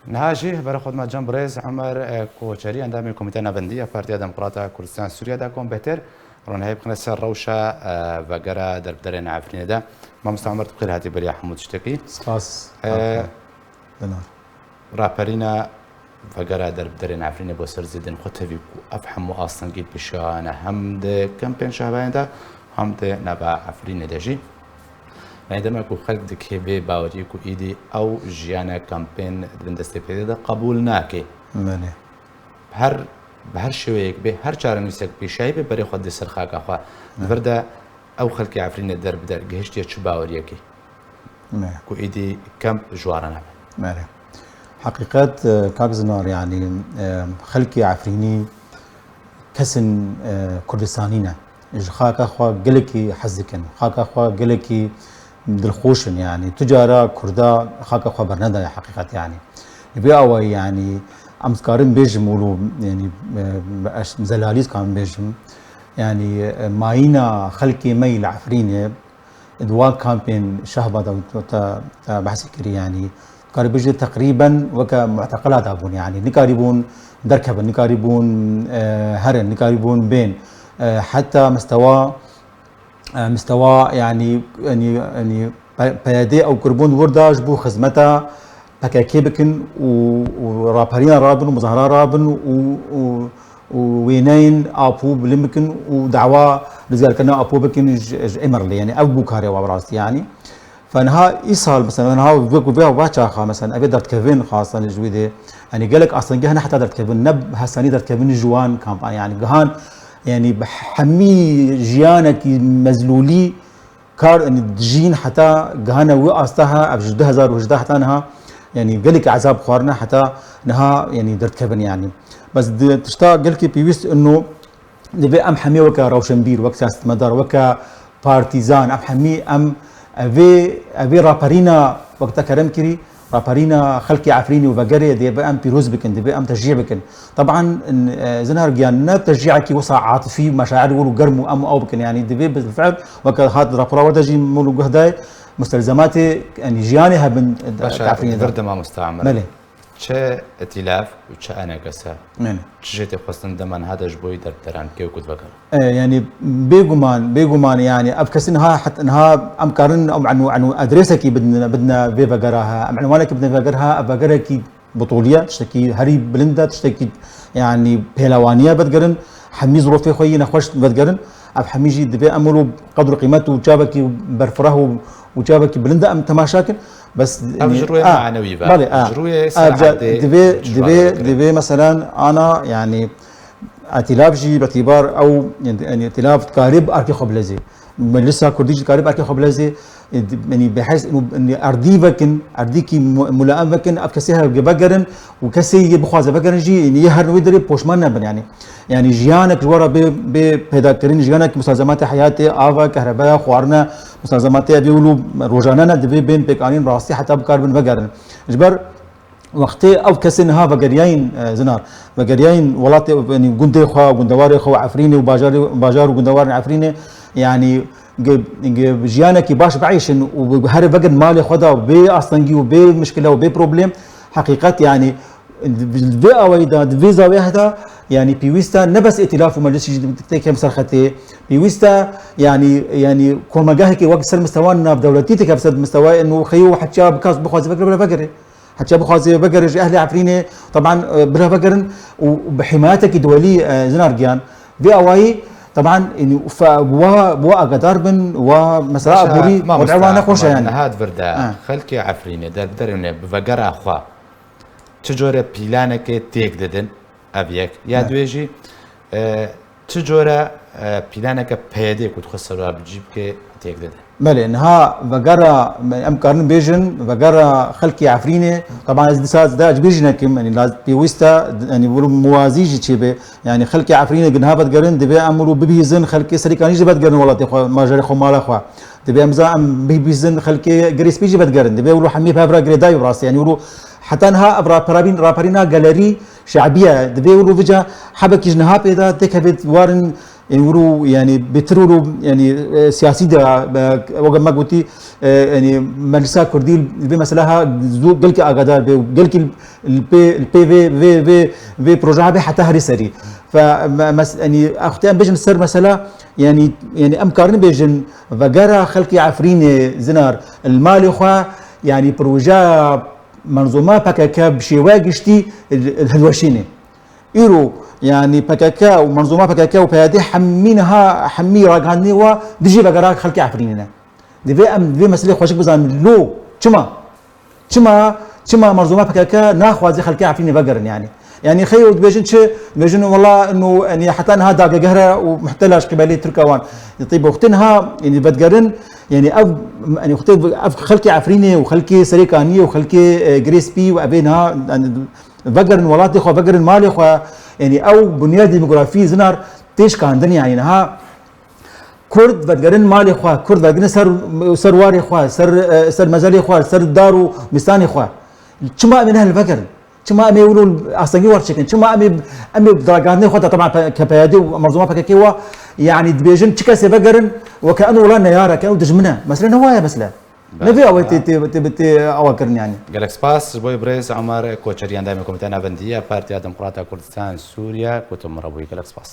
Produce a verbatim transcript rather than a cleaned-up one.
Niha jî berê xwe dima can birêz Omer, e, Koçerî, endamê Komîteya Navendî ya Partiya Demokrata Kurdistan Sûriye de kom bêhtir ronahî bikine ser rewşa, e, vegera derbiderên Efrînê de. Mamosta Omer, tu bi xêr hatî beriya hemû tiştekî. Spas. E, Dinar. Raperîna vegera derbiderên Efrînê bo ser zêdên xwe tevî ku ev hemû astengî pêşiya ne hem di kempên şehbayên de hem di nava Efrînê de jî. Yanî dema ku xelk dikê vê baweriyê ku îdî ew jiyana kampên di bin destê pêdê de qebûl nake. Belê. Her, bi her şêweyek bê, her çarenivîsek pêşayî bê berê xwe dê ser xaka xwe. Belê. Di vir de ew xelkê Efrînê der bi der gihiştiye çi baweriyekê? Belê. Ku îdî kemp ji wan re nebe. Belê. Heqîqet, e, kak Zinar, yanî, e, xelkê Efrînî kesên, e, Kurdistanî ne. Ji xaka xwe gelekî hez dikin. Xaka xwe gelekî dilxweş in, yanî tu cara Kurda xaka xwe bernedaye heqîqet, yanî. Bi vê awayî, yanî, em dikarin bêjim wilo, yanî, e, ez zelalî dikarin bêjim, yanî, e, mayîna xelkê me yî li Efrînê, di wan kampên Şehba de te, te behsê kirî, yanî, dikarî bêjî teqrîben weke muteqila de bûn, yanî, nikarîbûn derkevin, nikarîbûn, e, herin, nikarîbûn bên. E, heta mistewa, e, mistewa, yanî, yanî, yanî, P-, P Y D ew kirbûn wir de ji bo xizmeta P K K bikin û, û raperîna rabin û muzahara rabin û, û, û wêneyên Apo bilind bikin û dawa rizgarkirina Apo bikin ji, ji Îmrlî. Yanî ev bû karê wa bi rastî, yanî. Fe niha îsal, mesela, niha wek vê, vê çaxa, mesela, evê derdkevin xastan ji wî dê, yanî gelek astengî hene heta derdkevin, ne hesanî derdkevin ji wan kampanya, yanî gihan, yanî bi hemî jiyanekî mezlûlî kar, yanî dijîn heta gihane wî asta ha, ev ji du hezar û hejdeh heta niha, yanî gelekî ezab xwarine heta niha, yanî derdkevin, yanî. Bes di tişta gelkî pêwîst ino, divê em hemî weke rewşenbîr, wek siyasetmedar, weke partîzan, em hemî em evê, evê raperîna wek te kerem kirî, raperîna xelkê Efrînê û vegerê divê em pîroz bikin, divê em teşcî bikin. Teban, e, Zinar Giyan, ne teşcîyekî wisa atifî, meşair wilo germ û em û ew bikin. Yanî divê bi fiil, weke hat rapora we de jî min wilo guh dayê, mustelzematê, yanî jiyanê hebin, e, Başa, Efrînê de. Vir de mamosta Omer. Belê. Çi îtîlaf û çi enekese, Belê. Çi jê tê xwestin dema niha de ji bo yî derbideran kê û ku divegerin? E, yanî bêguman, bêguman, yanî ev kesî niha, het-, niha em karin em enû, enû adresekî bidine, bidine vê vegera he, em enwanekî bidine vegera he, ev vegerekî bitolî ye, tiştekî herî bilind e, tiştekî, yanî, pêlewanî ye vedigerin, hemî zirofê xwe yî nexweş vedigerin. Ev hemî jî divê em wilo qedr û qîmet û çavekî berfireh û, û çavekî bilind e em temaşa kin. Bes, Ev yanî, ji rûyê a, manewî ve, belê, a. Ji rûyê Ev ca-, serhedê divê, çi divê, vadikirin? Divê, meselen, ana, yanî, Îtîlaf jî bi îtîbar ew, yanî, îtîlaf dikarî bi arkê xwe bilezê. Meclisa Kurdî jî dikarî bi arkê xwe bilezê. E, di-, yanî, bi hez, yanî, erdî vekin, erdîkî mu-, mulaem vekin, ev kesê her vegerin û kesê yê bixwaze vegerin jî, yanî, yê herin wê derê poşman nebin, yanî. Yanî, jiyanek ji we re bê, bê peydakirin, jiyanek musalzematê heyatê, ava, kehrebeya, xwarine, musalzematê evê wilo rojane ne, divê bên pêkanîn rastî heta bikaribin vegerin. Ji ber Wextê ew kesê niha vegeriyayîn, e, Zinar, vegeriyayîn welatê, yanî gundê xwe, gundewarê xwe û Efrînê û bajarê, bajar û gundewarên Efrînê, yanî ge-, ge-, jiyanekî baş bieyşin û bi-, herê vegerin malê xwe de bê astengî û bê mişkile û bê problem, heqîqet, yanî di vê awayî de, di vê zawiyê de, yanî pêwîst e ne bes îtîlaf û meclisî jî têkeve ser xetê, pêwîst e, yanî, yanî komegehekê wek ser mistewa navdewletî têkeve ser mistewa nûxeyî û heçiya bikas bixwaze vegere, vegere. Heçe bixwaze vegere ji ehlê Efrînê, teban, e, bira vegerin û bi himayetekî duwelî, e, Zinar Giyan. Vê awayî, teban, yanî, fe-, wa, wa agadar bin, wa mesela Başa, aborî, mamosta, wad'a wan nexweş e, yanî. Niha di vir de Ha. Xelkê Efrînê, derbiderê ne bi vegera xwe çi cure planekê têk didin, ev yek. Ya Evet. Duê jî, e, Çi cure, e, planeke P Y D ku dixwe serwa bi cî bike têk dide? Belê, niha vegera, em karin bêjin, vegera xelkê Efrînê, teban ez dîsa ez de ecbîr jî nekim, yanî laz-, pêwîst e, yanî wilo muwazî jî çêbe. Yanî xelkê Efrînê gi niha vedigerin, divê em wilo bibihîzin, xelkê Serîkanî jî vedigerin welatê xwe, majarê xwe, mala xwe. Divê em za em bibihîzin, xelkê Girê Spî jî vedigerin. Divê wilo hemî bi hev re girêdayî bi rastî. Yanî wilo heta niha ev raperabîn, raperîna gelerî, Şebiye, divê wilo vica hebekî ji niha pê de têkevê warin Ên wiro, yanî bêtir wiro, yanî, e, siyasî de, e, weke me gotî, e, yanî Meclisa Kurdî li vê mesela ha zû gelkî agadar be û gelkî li pê, li pê vê, vê, vê, vê projeha bê heta herî serî. Fe, me, mes-, yanî, extê em bêjin ser mesela, yanî, yanî em karin bêjin vegera xelkê Efrînê zinar li malê xwe, yanî projeya menzûma P K K bi şêweya giştî li, li hilweşînê. Îro, yanî P K K û menzûma P K K û P Y D hemî niha, hemî ragihandinê wa dijî vegera xelkê Efrînê ne. Divê em vê meselê xweşik bizanin. Lo, çima? Çima, çima menzûma P K K naxwaze xelkê Efrînê vegerin yanî? Yanî xey ew dibêjin çi? Dibêjin wela ino, yanî heta niha dagegehre û muhtela ji qibelê Tirka wan. Tî bi wextê niha, yanî vedigerin, yanî ev, yanî wextê ev xelkê Efrînê û xelkê Serê Kaniyê û xelkê, e, Girê Spî û evê niha, yanî vegerin welatê xwe, vegerin malê xwe. Yanî ew bunyaya demografî zinar tê şikandin yanî niha Kurd vedigerin malê xwe, Kurd vedigerin ser, ser warê xwe, ser, e, ser mezelê xwe, ser dar û bîstanê xwe. Çima em ê nehêlin vegerin? Çima em ê wilo astengî wer çêkin? Çima em ê, em ê ragihandinê xwe de, teban P-, P Y D û menzûma P K K wa, yanî dibêjin çi kesê vegerin, weke eno wila neyar e, ke eno dijmin e. Mesele ne wa ye mesele. Ne vê awê tê, tê, tê, tê awa kirin yanî. Gelek spas ji bo birêz Omer Koçerî, endamê Komîteya Navendî ya Partiya Demokrata Kurdistan Sûriye, ku tu min re bûyî. Gelek spas.